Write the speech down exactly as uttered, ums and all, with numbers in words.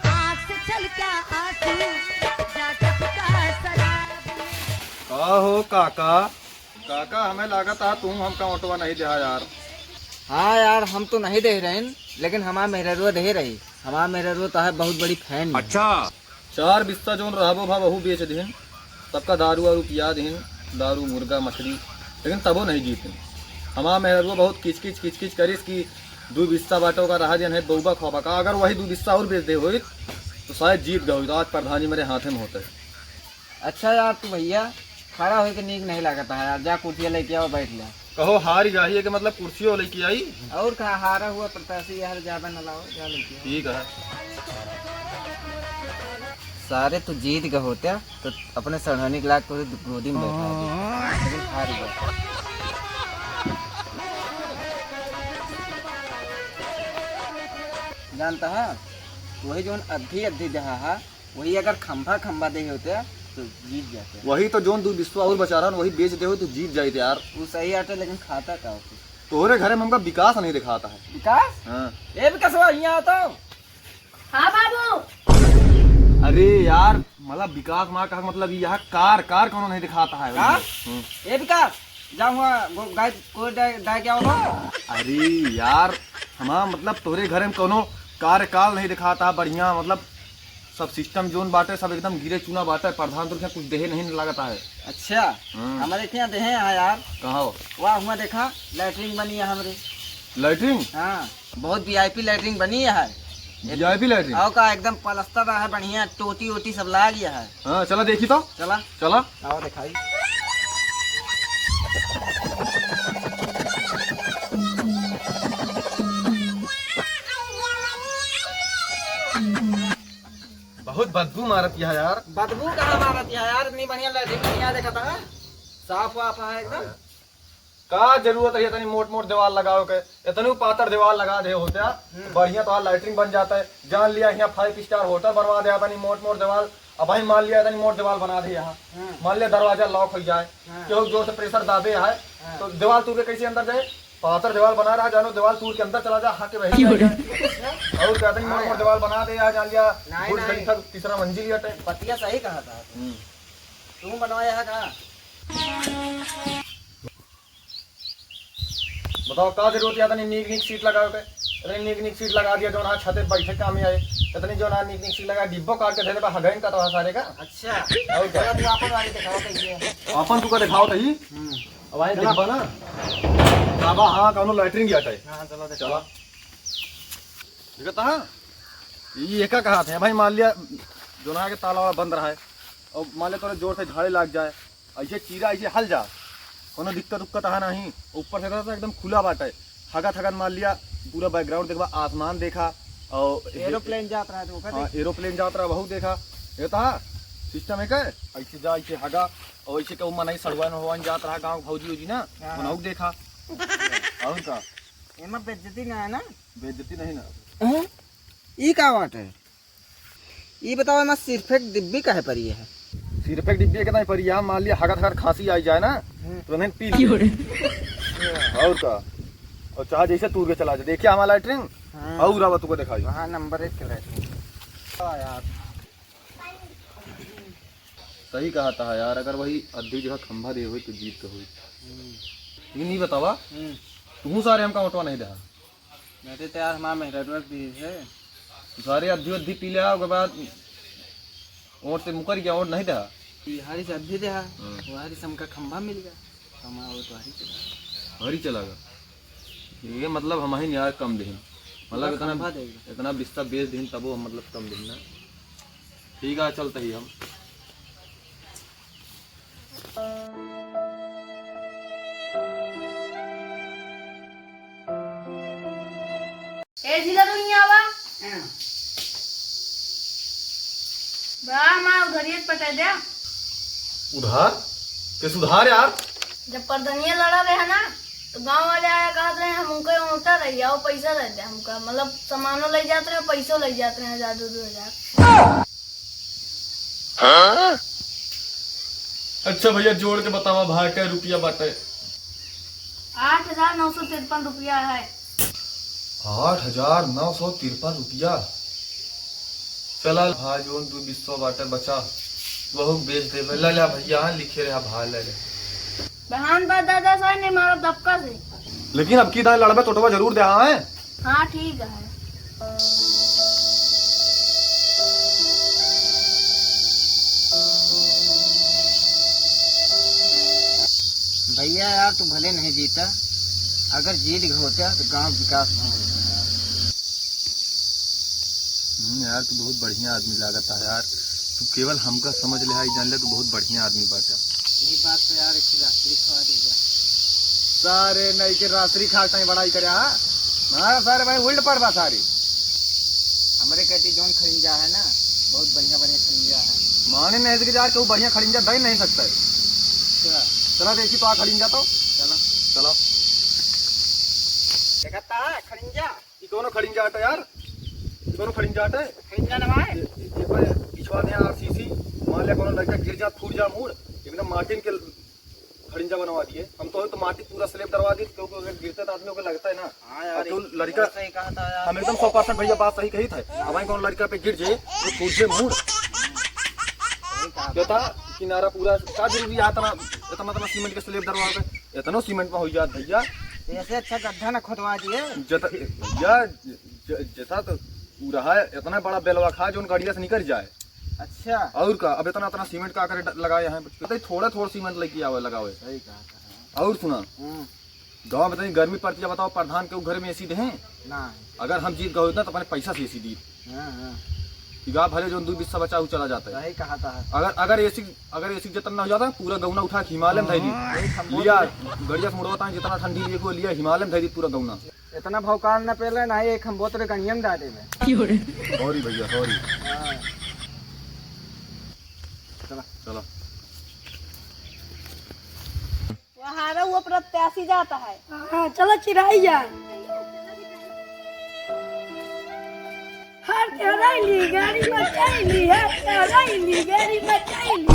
आँख से छलका आंसू, जा टपका शराब में। का हो काका? काका, हमें लागत है तुम हमका ओटवा नहीं देहा यार। हाँ यार, हम तो नहीं दे रहे, लेकिन हमार मेहररुआ दे रही। हमार मेहररुआ तो है बहुत बड़ी फैन। अच्छा। चार बिस्सा जोन रहबो भा वहू बेच दिहिन, सबका दारू वारू पिया दिहिन, दारू, मुर्गा, मछली, लेकिन तबो नहीं जीतिन। हमार मेहररुआ बहुत किचकिच किचकिच करिस कि दू बिस्सा बाटे ओका रहा दिहन है बउबा खोबा का, अगर वही दू बिस्सा और बेच दे होइत तो शायद जीत गए होइत, आज प्रधानी मेरे हाथे में होते। अच्छा यार, तू भैया खड़ा होके नीक नहीं लागत है यार, जा कुर्सिया लेके आओ, बैठ ले। कहो हार जाइए कि मतलब कुर्सियों लेके आई। और का, हारा हुआ प्रत्याशी यार ज्यादा न लाओ, जा लेके आओ। ठीक है। सारे तू जीत गए होते तो अपने सड़हनी के लाग तोरे गोदी में बैठा दे, लेकिन हार गया। जानता है, वही जोन अद्धी अद्धी देहा है, वही अगर खंभा खंभा दे होते तो जीत जाते। वही तो जोन दू बिस्वा और बचा रहा, वही बेच दे हो तो जीत जाते यार। वो सही आटे, लेकिन खाता का हो? तोहरे घरे में हमका विकास नहीं दिखाता है। विकास? हाँ। ए विकासवा, यहाँ आ तो। हाँ बाबू। अरे यार, मतलब विकास माँ का मतलब यह कार, कार कौनो नहीं दिखाता है। कार? हम्म। ए विकास, जा हुआ गो-, गाय को डाय, डाय क्या होगा? अरे यार, हमार मतलब तोहरे घरे में कौनो कार्यकाल नहीं दिखाता है बढ़िया, मतलब सब सिस्टम जोन बाटे सब एकदम गिरे चुना बाटे, प्रधान तो क्या कुछ देहे नहीं लागता है। अच्छा, हम्म। हमारे क्या देहे हैं यार? कहाँ हो? वाह, हुआ देखा, लैट्रिन बनी है हमरे। लैट्रिन? हाँ, बहुत वीआईपी लैट्रिन बनी है। वीआईपी लैट्रिन? आओ का, एकदम पलस्तर है बढ़िया, टोटी ओटी सब लाग गया है। हाँ, चला देखी तो। चला। चला। आओ दिखाई। बहुत बदबू मारत यह यार। बदबू कहाँ मारत यह यार? इतनी बढ़िया लैट्रिन बढ़िया देखा था, साफ वाफ है एकदम। का जरूरत है इतनी मोट मोट दीवार लगावे के? इतनी पातर दीवार लगा दे होते हैं, हम्म। बढ़िया तो लैट्रिन बन जाता है। जान लिया यहाँ फाइव स्टार होटल बनवा दे, इतनी मोट मोट दीवार। अब भाई मान लिया इतनी मोट दीवार बना दे यहाँ, हम्म। मान लिया दरवाजा लॉक हो जाए, हम्म। केहू जोर से प्रेशर दाबे है, हम्म। तो दीवार तूर के कैसे अंदर जाए? पातर दीवार बना रहा, जानो दीवार तूर के अंदर चला जा, हाँ के वही क्यों रे? जाए। और क्या इतनी मोट मोट दीवार बना दे यहाँ, जान लिया नहीं, बुर्ज नहीं। खलीफा तीसरा मंजिल ही हटे। बतिया सही कहा था। हम्म। तू बनवाया है कहाँ? बताओ, का जरूरत है इतनी नीक नीक सीट लगावे के? इतनी नीक नीक सीट लगा दिया, जौन आज छते बैठे काम में आए। इतनी जौन आज नीक नीक सीट लगा, डिब्बो काट के धरे बा, हगैन का तो सारे का। अच्छा। और क्या? चलो, तू आपन वाली दिखाओ तो ये। आपन तू का दिखाओ तो ही। हम्म। अब वहीं चला। देखबा ना। बाबा, हाँ, कौनो लैट्रिन गया है। हाँ, चलो, देखो। चला। देखता है? ये का कहा था भाई, मान लिया, जोना के ताला वाला बंद रहा है, और मान लिया तोरे जोर से झाड़े लाग जाए, ऐसे चीरा, ऐसे हल जा, कोनो दिक्कत उक्कत है नहीं। ऊपर से रहता एकदम खुला बाटे, हगत हगत मान लिया, पूरा बैकग्राउंड देखबा, आसमान देखा, और एरोप्लेन जात रहा तो ओका हाँ, देखा। एरोप्लेन जात रहा, बहुत देखा। ये तो सिस्टम है का, ऐसे जा, ऐसे हगा, और ऐसे कहूँ मनई सड़ुआन वड़ुआन जात रहा गाँव भौजी वौजी ना, हाँ, उन्हों हाँ। देखा। और का? एमा बेइज्जती ना है ना? बेइज्जती नहीं ना। हैं? ई का बात है? ई बताओ, एमा सिर्फ एक डिब्बी काहे परी है? सिर्फ एक डिब्बी के नहीं परी है, मान लिया हगत हगत खांसी आई जाए ना, हम्म। तो नहीं पी क्यों ले। रे? और का? और चाहे जैसे तूर के चला जाए, देखिए हमारा लैट्रिन, हाँ। और आवा तुको दिखाई। हाँ, नंबर एक के लैट्रिन। हाँ यार। सही कहा था यार, अगर वही अद्धी जगह खंभा दे होई तो जीत के होई। हम्म। लेकिन नहीं बतावा, हम्म। तू सारे हमका ओटवा नहीं दे। मैं तो यार हमारा मेहररुआ भी है। सारे अद्धी अद्धी पी ले, ओके बाद ओट से मुकर गया, ओट नहीं दे। बिहारी से अद्धी दे, हम्म। बिहारी से हमका खंभा मिल गया, हमारा ओट वही चला। हरी चला गया। ये मतलब हम ही यार कम देहिन, मतलब पूरा इतना, खंभा देगा। इतना बिस्सा बेच देहिन तबो हम मतलब कम देहिन ना। ठीक है, चलते ही हम। ए झीला, तू यहाँ आवा। हाँ। बा, माँ उधरिए पटा दे। उधार? के सुधार यार? जब प्रधानिया लड़ा रहे ना, तो गांव वाले आया कहत रहे, हम उनके ओटा रही, आओ पैसा दे दे हमका, मतलब सामानो ले जात रहे, पैसो ले जात रहे, हजार दो दो हजार। हाँ? अच्छा भैया, जोड़ के बतावा भाई, कै रुपया बाटे? आठ हजार नौ सौ तिरपन रुपया है। आठ हजार नौ सौ तिरपन रुपया। चला भाई, जोन दू बीस सौ बाटे बचा, वहू बेच देबे। ले ले भैया, हाँ, लिखे रहा भाई, ले ले। बहान बा दादा साहब ने मारा दबका से। लेकिन अब की दाएं लड़बे तो टोटवा जरूर दे, हाँ, हैं? हाँ, ठीक है। भैया यार, तू भले नहीं जीता, अगर जीत गए होता तो गांव विकास नहीं होता यार। हम्म, यार, तू बहुत बढ़िया आदमी लागत है यार। तू केवल हमका समझ ले, आई जान ले, तू बहुत बढ़िया आदमी बाटा। यही बात पे यार, एक रात्रि खवा दीजिए। सारे नहीं के रात्रि खा टाइम बड़ाई करे, हाँ? हमारा सारे भाई उल्ट पर बा सारे। हमरे कहती जौन खड़िंजा है ना, बहुत बढ़िया बढ़िया खड़िंजा है। माने नहीं कि यार, कोई बढ़िया खड़िंजा दे नहीं सकता है। अच्छा। चला देखी तो आ खड़िंजा तो। चला। चला। देखता है खड़िंजा। ई कौनो खड़िंजा आटा यार? ई कौनो खड़िंजा आटा है? खड़िंजा ना भाई। ये, ये, ये पर पिछवा दे आरसीसी, मान ले कौनो लड़का गिर जा, फूट जा मूड़, एकदम मार्टिन के खड़िंजा बनवा दिए। हम तो, तो माटी पूरा स्लेब डरवा दी, क्योंकि अगर गिरते तो आदमी को लगता है ना। हाँ यार, अब तो लड़का, सही कहा था यार। हम एकदम सौ परसेंट भैया बात सही कही था। अब भाई कौन लड़का पे गिर जाए, वो फूट जाए मूड़। सही कहा। क्या था, किनारा पूरा का जरूरी आता ना, इतना, इतना सीमेंट के स्लेब डरवा के, इतनो सीमेंट में हो जात भैया। तो ऐसे अच्छा गड्ढा ना खोदवा दिए। जत-, भैया, ज-, जैसा तो पूरा है, इतना बड़ा बेलवा खा जो उन गड़िया से निकल जाए। अच्छा। और का, अब इतना, इतना सीमेंट का करे ड-, लगाए हैं, बताइए, थोड़ा, थोड़ा सीमेंट लेके आवे, लगावे। सही कहा था, हाँ। और सुना, हम्म। गाँव में इतनी गर्मी पड़ती है, बताओ, प्रधान के घर में एसी दें? ना। अगर हम जीत गए होते ना, तो अपने पैसा से एसी दी। हाँ, हाँ। कि गाँव भले जो दू बीस सा बचा, वो चला जाता है। सही कहा था। अगर, अगर एसी, अगर एसी जतन ना हो जाता, पूरा गौना उठा के हिमालय में धर दी। हाँ। एक हम लिया, गड़िया से मुड़वाता है, जितना ठंडी लिए को लिया, हिमालय में धर दी पूरा गौना। इतना भौकाल न पेले ना, एक हम बोतल गणिया में डाले में। Sorry भैया, sorry। हाँ। चला। चला। वहाँ वो प्रत्याशी जाता है। हाँ, चलो चिराई जा। हर चोरैली गाड़ी मचैली, हर चोरैली गाड़ी मचैली।